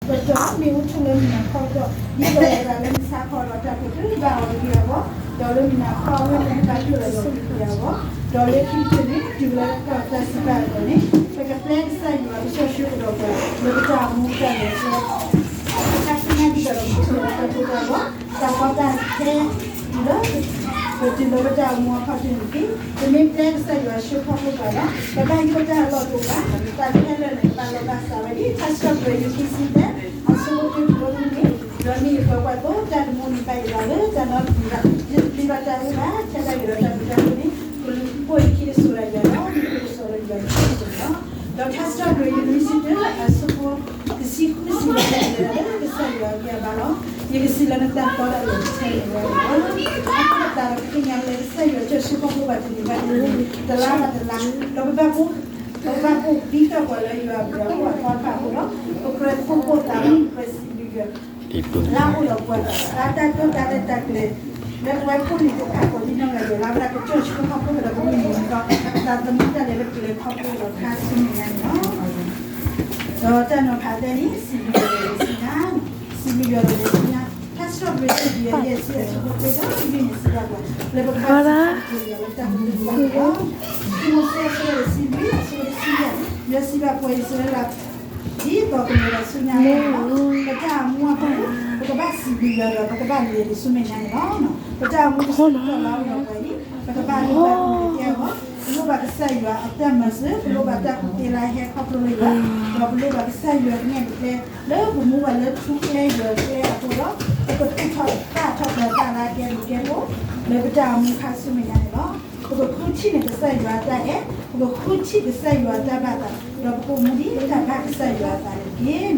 ကတီၢ်မ့ၣ်အူထူလၢမုၢ်နၤခီကတီၢ် ဒ်သိးဝဲဒၣ်လၢမုၢ်ဆါခီဒီးတၢ်ကဒုးဘၣ်အီၤတက့ၢ်အဂီၢ်, ဒီးလၢမုၢ်နၤခီအဝဲန့ၣ်ဘၣ်ဒိၣ်လၢယွၤကလုၢ်ကထါအဂီၢ်, ဒီးလၢခံကတၢၢ်န့ၣ် တုၤလၢကီၢ်တၢ်စံးဘၣ်အဂီၢ်န့ၣ် ပကပျဲကစၢ်ယွၤကဆိၣ်ဂ့ၤကဒီးပှၤ လၢပတၢ်အိၣ်မူတၢ်လဲၤဆၢ ခါဆူညါဒ်သိးဒီးပကထံၣ်လီၤတၢ်ကီတၢ်ခဲ တၢ်ကီတၢ်ခဲ လၢ ပတုၤလၢပတၢ်အိၣ်မူအခီၣ်ထံးန့ၣ်တက့ၢ်. ပမ့ၢ်ပျဲကစၢ်ယွၤဆှၢခီဖျိပှၤဒီး ပဘၣ်ယိၣ်တၢ်အလီၢ်တအိၣ်ဘၣ်, တၢ်ခဲလၢာ်န့ၣ် ကဘၣ်လီၤဘၣ်စးဝဲဒ် ထါစံးထီၣ်ပတြၢၤယိၤခံဆံသၢ အဆၢဖိခွံတုၤလၢနွံ, ဒီးမ့ၢ်ယပှၤကွၢ်သိတၢ်တမူန့ၣ် ဘၣ်ယိၣ်ဘၣ်လၢတၢ်နီတမံၤဘၣ်, ယတပျံၤဘၣ်တၢ်အၢဘၣ်, ထဲဒၣ်ယွၤဒီးတၢ်ဘျုးတၢ်ဖှိၣ်န့ၣ် ကလူၤပိာ်ယခံတစိၤဒီးယွၤဒီး မ့ၢ်ယကစိာ်လၢယွၤတစိၤလီၤ. ဒီးထါစံးထီၣ်ပတြၢၤယိၤလွံၢ်ဆံတၢ အဆၢဖိ တဆံဃုစံးလၢ လၢကစၢ်ယွၤအဂံၢ်အဘါလီၤ. ယကစံးလၢနတၢ်တီတၢ်လိၤထဲန့ၣ်လီၤ. အဃိသတးဒီး ပသ့ၣ်ညါလၢကစၢ်ယွၤကဆိၣ်ဂ့ၤခီဖျိဘၣ်တနံၤဘၣ်တနံၤ တလါဘၣ်တလါ, ဒီးပဘၣ်ဘိ ပကဘၣ်ဘိၣ်သံတၢ်ပှၤလၢယွၤအဘျုးအဖှိၣ်အသီတဖၣ်အဃိဒီး ပကြၢးသကိးသးလီၤ ပကြၢးစံးဘျုးယွၤ လၢအအိၣ်ဒီးပှၤ လၢတၢ်တိာ်တၢ်ရဲၣ်တၢ်ကျဲၤ လၢပဝဲဖိလံၤသ့ၣ်တဖၣ်ကိးဒံနီၢ်ဂၤဒဲး လၢအဝဲဒၣ်ကဆိၣ်ဂ့ၤခီဖျိဒီးပမုၢ်နံၤမုၢ်သီ ပသးသမူတၢ်လဲၤတၢ်ကျဲၤခီဖျိဒီးခါဆူမဲာ်ညါန့ၣ်လီၤ. ဒီးတၢ်နီၤဖးသဲန့ၣ် စံးဘျုးယွၤဒီးလဲၤဆူညါ, စံးဘျုးယွၤဒီးလဲၤဆူညါ, ထါစံးထီၣ်ပတြၢၤ ယဲၢ်ဆံအဆၢဖိခွံဒီးလွံၢ်န့ၣ် စံးဘၣ်ပှၤ လၢပကဘၣ်စံးဘျုးယွၤလၢတၢ်ကဒုးကထါန့ၣ်လီၤ. ခံမိၤၡ့အဆၢဒိၣ်တဆံလွံၢ် အဆၢဖိတဆံယဲၢ်, ယွၤစံးဘၣ်ပှၤအံၣ်စရ့လး ဒ်သိးကလဲၤဒီးဆူညါန့ၣ်လီၤ. ပတၢ်အိၣ်မူအပူၤန့ၣ် ပကဘၣ်စံးဘျုးယွၤဒီး ပကဘၣ်လဲၤဒံးဆူမဲာ်ညါန့ၣ်လီၤ. ပတၢ်အိၣ်မူတဆံကီၢ်လၢအအိၣ်ဒီးပှၤအံၤ ပကဘၣ်လိၣ်ဘၣ်ပူၤကဲအဂီၢ်, ပလိၣ်ဘၣ်ကစၢ်ယွၤအတၢ်မၤစၢၤ, ပလိၣ်ဘၣ်တၢ်ကူၣ်သ့လၢဟဲခီဖျိလၢယွၤ, ဒီးပလိၣ်ဘၣ်ကစၢ်ယွၤကနဲၣ်ပကျဲ လၢပမူဘၣ်လၢထူကျဲယွၤကျဲအဃိဒီး ပကသူၣ်ထီၣ်သၣ်ထီၣ်ပှၤတၢ်လၢကဲဘျုးကဲဖှိၣ် လၢပတၢ်အိၣ်မူခါဆူမဲာ်ညါန့ၣ်လီၤ. ပကဃုထံၣ်န့ၢ်ကစၢ်ယွၤအတၢ်အဲၣ်, ပကဃုထံၣ်ကစၢ်ယွၤအတၢ်ဘၣ်သး, ဒီးပကအိၣ်မူဒ်တၢ်ဘၣ်ကစၢ်ယွၤအသးန့ၣ်တက့ၢ်.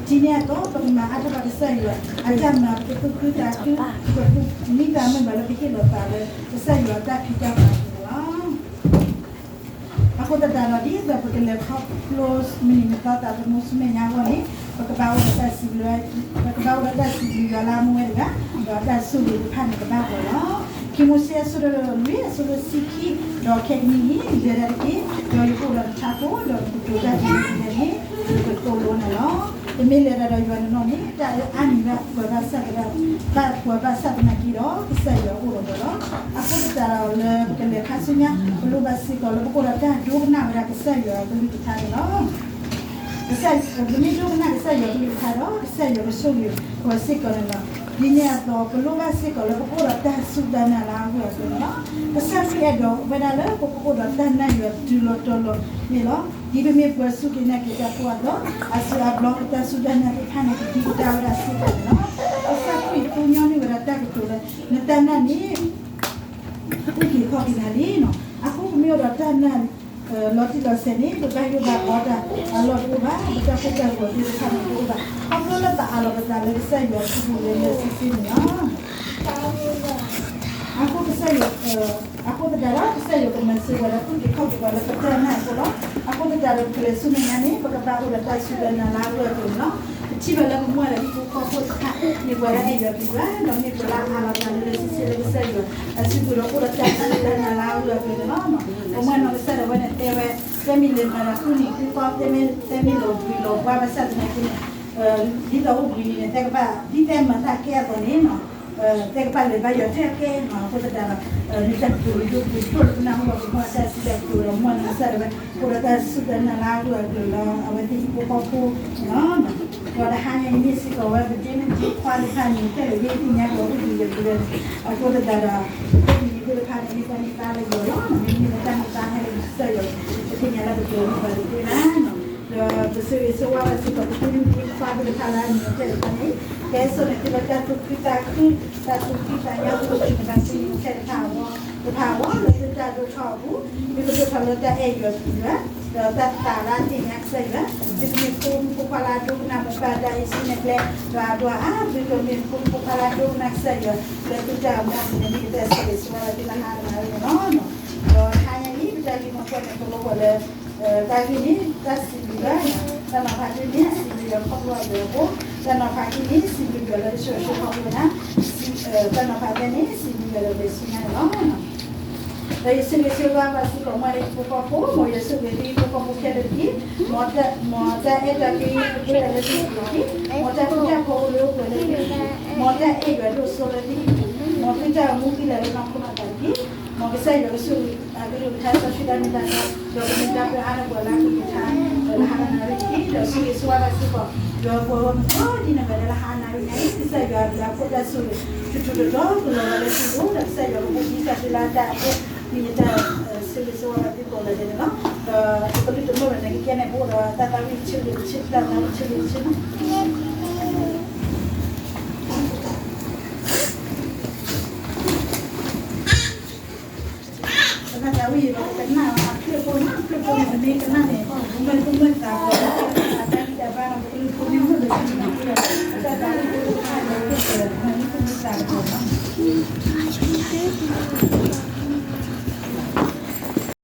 ဒ်န့ၣ်အသိး ပကမၤအါထီၣ်ဘၣ်ကစၢ်ယွၤအတၢ်မၤ, ပကသူၣ်ခုသးခု, ပကမံသးမုာ်ဘၣ်လၢပဟ့ၣ်လီၤသးလၢကစၢ်ယွၤအတၢ်ဖံးတၢ်မၤအပူၤန့ၣ်လီၤ. အဃိသတးဒီး ဒ်သိးပကလဲၤခီဖျိမုၢ်နံၤမုၢ်သီသးသမူဆူမဲာ်ညါအဂီၢ်န့ၣ် ပကဘၣ်အိၣ်ဒီးတၢ်စံးဘျုး, ပကဘၣ်အိၣ်ဒီးတၢ်စံးဘျုးယွၤလၢအမူဝဲတဂၤ, ဒီးတၢ်ဆိၣ်ဂ့ၤတဖၣ်န့ၣ်ကဘၣ်ဂီၤလီၤ. ခံမိၤၡ့အဆၢဒိၣ်လွံၢ် အဆၢဖိတဆံခံ, ဒီးခဲကနံၣ်အံၤ လဲၤတၢ်တက့ၢ်, ဒီးယကအိၣ်ဒီးနထးခိၣ်, ဒီးနကတိၤတၢ်တမံၤမံၤန့ၣ် နကသိၣ်လိန့ၣ်လီၤ. ပမ့ၢ်လဲၤတၢ်ဒီးယွၤန့ၣ်နီၢ်န့ၣ် တၢ်အါနံၤဘၣ်ပှၤဘၣ်ဆၣ်သနာ်က့, ဘၣ်ပှၤဘၣ်ဆၣ်သနာ်က့ဒီး ကစၢ်ယွၤအိၣ်ဒီးပှၤလီၤ. အဃိသတးဒီးလၢပကလဲၤခါဆူညါ ပလိၣ်ဘၣ်စ့ၢ်ကီးလၢပကအိၣ်ဒီးတၢ်ဒိကနၣ်ဝဲဒၣ်ကစၢ်ယွၤအကလုၢ်ကထါန့ၣ်လီၤ. ကစၢ်, ပမ့ၢ်ဒိကနၣ်ကစၢ်ယွၤအကလုၢ်ကထါဒီး ကစၢ်ယွၤကဆိၣ်ဂ့ၤပှၤစ့ၢ်ကီးန့ၣ်လီၤ. ဒ်န့ၣ်အသိး ပလိၣ်ဘၣ်စ့ၢ်ကီးလၢပကအိၣ်ဒီးတၢ်စူၢ်တၢ်နာ်လၢအဂၢၢ်အကျၢၤန့ၣ်လီၤ. ကစၢ်ခရံာ်အဲၣ်ဒိးဝဲဒၣ်လၢပကအိၣ်ဒီးတၢ်နာ်ယွၤတုၤလီၤတီၤလီၤန့ၣ်လီၤ. ဒ်ပမ့ၢ်ပှၤစူၢ်က့ၤနာ်က့ၤတၢ်ဖိအသိး အစုအဘျီအတၢ်စူၢ်တၢ်နာ်သ့ၣ်တဖၣ်န့ၣ် ကဒံကဒါဝဲဒၣ်စ့ၢ်ကီးန့ၣ်လီၤ. ကစၢ်ခရံာ်သူညီနုၢ်ဝဲဒၣ်တၢ်ကတိၤလၢ နတၢ်နာ်န့ၣ် အုၣ်က့ၤခီၣ်က့ၤနၤလံန့ၣ်လီၤ. အဃိပမ့ၢ်အိၣ်ဒီးတၢ်နာ် လီၤတံၢ်လီၤဆဲးန့ၣ် ပဘၣ်ယိၣ်ဘၣ်ဘီတၢ်အလီၢ်တအိၣ်ဘၣ်, ပတၢ်ကိၢ်တၢ်ဂီၤသ့ၣ်တဖၣ်န့ၣ်တအိၣ်ဘၣ်. ခီဖျိလၢပအးလီၤပသးလၢကစၢ်ယွၤအစုပူၤလၢလၢဆ့ဆ့န့ၣ်လီၤ. အဃိကစၢ်ယွၤ, အဃိသတးဒီး ကစၢ်ယွၤကမၤစၢၤပှၤဒီး အုၣ်က့ၤခီၣ်က့ၤပှၤလၢပတၢ်နာ်အဃိလီၤ. အဃိသတးဒီး ပကလဲၤဆူမဲာ်ညါန့ၣ် ပကဘၣ်အိၣ်ဒီးတၢ်စူၢ်တၢ်နာ်လၢအဂၢၢ်အကျၢၤန့ၣ်လီၤ. ပထံၣ်ဘၣ်လၢပမူလၢဟံၣ်ဖိဃီဖိတဖၣ် မ့ၢ်ပှၤလၢအဲၣ်ယွၤပျံၤယွၤ ဒီးမ့ၢ်ပှၤလၢအးလီၤသးလၢလၢဆ့ဆ့လၢကစၢ်ယွၤအစုပူၤဒီး အိၣ်ဒီးတၢ်စူၢ်တၢ်နာ်လၢအဂၢၢ်အကျၢၤန့ၣ်လီၤ. ပမုၢ်ဂီၤနီၢ်ကစၢ်ဒၣ်ဝဲန့ၣ်တဲဝဲ သဲမ့ၢ်လဲၤမၤတၢ်ဃုနံၤဃုသီ သဲမ့ၢ်လဲၤဘှံးလီၤဘှါဘၣ်ဆၣ်သနာ်က့န့ၣ် ဒ်သိးအိၣ်ဘှံးနံၤန့ၣ် သဲကဘၣ် ဒ်သဲမၤတၢ်ကဲအသိးန့ၣ် သဲကဘၣ်လဲၤဘါယွၤထဲကဲန့ၣ်လီၤ. အဃိသတးဒီး မ့ၢ်တၢ်ကတိၤလၢဒိၣ်ကတိၤလၢပနၢ်ဟူဘၣ်ပမုၢ်ဂီၤတၢ်စံးတၢ်ကတိၤဒီး မုၢ်ဂီၤနီၢ်ကစၢ်ဒၣ်ဝဲ အိၣ်ဒီးတၢ်စူၢ်တၢ်နာ်လၢအဂၢၢ်အကျၢၤလၢအဝဲသ့ၣ်ဟံၣ်ဖိဃီဖိန့ၣ်လီၤ. ဒီးတဟါညါအံၤမ့ၢ်စ့ၢ်ကီးဝဲ ပဒ့မုၣ်ဒ့ခွါသ့ၣ်တဖၣ်န့ၣ် ခဲလၢာ်ဂ့ၢ်သ့ၣ်ညါက့ၤအိၣ်ဘှံးယွၤပူၤလၢ အဃိသတးဒီး အိၣ်ဘှံးနံၤသ့ၣ်တဖၣ်န့ၣ် မ့ၢ်တၢ်မ့ၢ်သါလၢယွၤလီၤ. မ့မ့ၢ်လၢတၢ်မ့ၢ်သါဟဲလၢကစၢ်ယွၤ ပသ့ၣ်ညါလၢပကဲဘၣ်တသ့ဘၣ်န့ၣ်လီၤ. ဒီးပဆိၣ်ဂ့ၤဆိၣ်ဝါဘၣ်စ့ၢ်ကီး ပဒ့မုၣ်ဒ့ခွါသ့ၣ်တဖၣ်လၢအမံၤအသၢၣ်တဖၣ်န့ၣ် ကဲစိာ်န့ၢ်သုလၢတၢ်သူၣ်ခုသးခု တၢ်သူၣ်ခုသးညီသူၣ်ခုသးခုန့ၣ် ဘၣ်ဆၣ်န့ၣ် သ့ၣ်တဖၣ်အဂီၢ် တဖၣ်အဂီၢ် လၢသုတၢ်ဒိၣ်ထီၣ်အပူၤ သုကဒိၣ်ထီၣ်လၢတၢ်အဲၣ်ယွၤပျံၤယွၤ ဒီးတၢ်သးလၢအသ့ၣ်ညါကစၢ်ယွၤ သုကမ့ၢ်ဖိမုၣ်ဖိခွါလၢအဒိကနၣ်မိၢ်ပၢ်တၢ်အံၤဆူမဲာ်ကျဲ ဒီးအဒိၣ်အါ သုကမ့ၢ်ဖိမုၣ်ဖိခွါလၢအဒိကနၣ်ကစၢ်ယွၤ လၢသုတၢ်အိၣ်မူအပူၤန့ၣ် မ့ၢ်ကတၢၢ်ဆိၣ်ဂ့ၤဆိၣ်ဝါလၢသုလၢဟါလၢမၤဝဲန့ၣ်လီၤ. ဒီးတဟါညါအံၤ ပတၢ်ဂ့ၢ်မိၢ်ပှၢ်န့ၣ် ကလိပှၤလၢ တၢ်ဂ့ၢ်န့ၣ် တၢ်စံးဘျုးယွၤ, တၢ်နီၤဖးတၢ်န့ၣ် စံးဘျုးယွၤခီဖျိအဘျုးအဖှိၣ်, တၢ်နီၤဖးခံန့ၣ် စံးဘျုးယွၤလၢကဆိၣ်ဂ့ၤဆိၣ်ဝါပှၤန့ၣ်, တၢ်နီၤဖးသၢန့ၣ် စံးဘျုးယွၤလၢပလဲၤဆူညါန့ၣ်လီၤ. ဒီးယဆိၣ်ဂ့ၤဆိၣ်ဝါဘၣ်စ့ၢ်ကီးမုၢ်ဂီၤဟံၣ်ဖိဃီဖိ, မ်ယွၤဆိၣ်ဂ့ၤသုဟံၣ်ဖိဃီဖိခဲလၢာ်တက့ၢ်. မ်တၢ်အဲၣ်တၢ်ကွံ ကပှဲၤတၢ်လၢသုပူၤတက့ၢ်. မ် ယွၤဒိၣ်စိလၢသုဟံၣ်ပူၤ, မ်သုတၢ်အိၣ်မူသုလဲၤလၢနီၢ်ခိနီၢ်သးတက့ၢ်. မ်ကစၢ်ယွၤကဆိၣ်ဂ့ၤအကလုၢ်ကထါစီဆှံတၢ်မ့ၢ်တၢ်တီ, ဒီးကမ့ၢ်တၢ်ပၢအါထီၣ်ပှၤလၢအကလုၢ်ကထါ လၢဟါလၢနၣ်ရံၣ်တက့ၢ်. ဒီးဆိၣ်ဂ့ၤဆိၣ်ဝါဘၣ်စ့ၢ်ကီး ယွၤပှၤဂီၢ်မုၢ်ကိးဒ်န့ၣ်ဝဲဒၣ်လၢဟါနၣ်ရံၣ်ညါအံၤ, ကစၢ်ယွၤအဘျုးအဖှိၣ်တၢ်ဆိၣ်ဂ့ၤ ထူထူတီတီကလီၤဂာ်လၢသုလိၤ, ဒီးကစၢ်ယွၤကဘိးဘံသးသုလၢတၢ်အဲၣ် မ့ၢ်ယတၢ်ဆိၣ်ဂ့ၤဆိၣ်ဝါဘၣ်သုကိးဂၤဒဲးန့ၣ်လီၤ. ဒီးပကလုၢ်တမုာ်ဘၣ်န့ၣ် ကကဲန့ၣ် ပအိၣ်ဒီးတၢ်သးဝံၣ်တဆံလွံၢ်တဆံ, တၢ်သးဝံၣ်တဆံလွံၢ်တဆံလီၤ. ပနၢ်သးဝံၣ်ဒီး ပကနၣ်အီၤ အဖျၢၣ်ဖိန့ၣ်, အဖျၢၣ်ဖိန့ၣ် ပမ့ၢ်ကနၣ်န့ၣ် ပမ့ၢ်မုၢ်သးကီး ပတၢ်ဂံၢ်တၢ်ဘါဒီး ပကလုၢ်ဖိမ့ၢ်မုာ်ဒီး ပနၢ်သးဝံၣ်ဒီး ပတၢ်သးဝံၣ်ဖိတဖၣ်န့ၣ် ပမ့ၢ်မုၢ်သးကီးလီၤ.